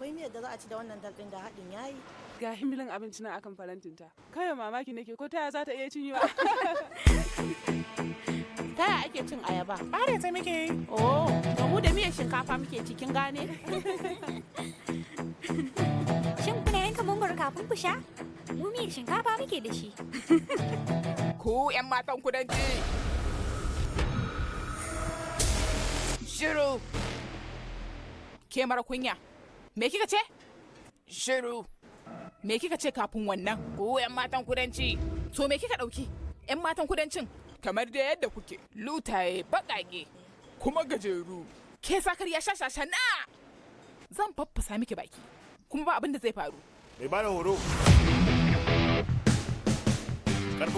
Akwai miyar da za a ci da wannan dal ɗin da haɗin yayi. Ga himilin abinci nan akan farantinta. Kawai mamaki nake ko taya za ta iya cinyewa. Ta ya ake cin ayaba? Bare ta muke yi. Oh, to mu da miyar shinkafa muke ci, kin gane? Shin kuna yanka mangwaro kafin ku sha? Mu miyar shinkafa muke da shi. Ku 'yan matan kudanci. Shiru. Ke mara kunya. Me kika ce? Shiru. Me kika ce kafin wannan? Ku 'yan matan kudanci. To me kika ɗauki? 'Yan matan kudancin kamar da yadda kuke lutaye baƙaƙe kuma gajeru. Ke sakar ya shashasha na! Zan faffasa miki baki. Kuma ba abin da zai faru. Mai bada horo.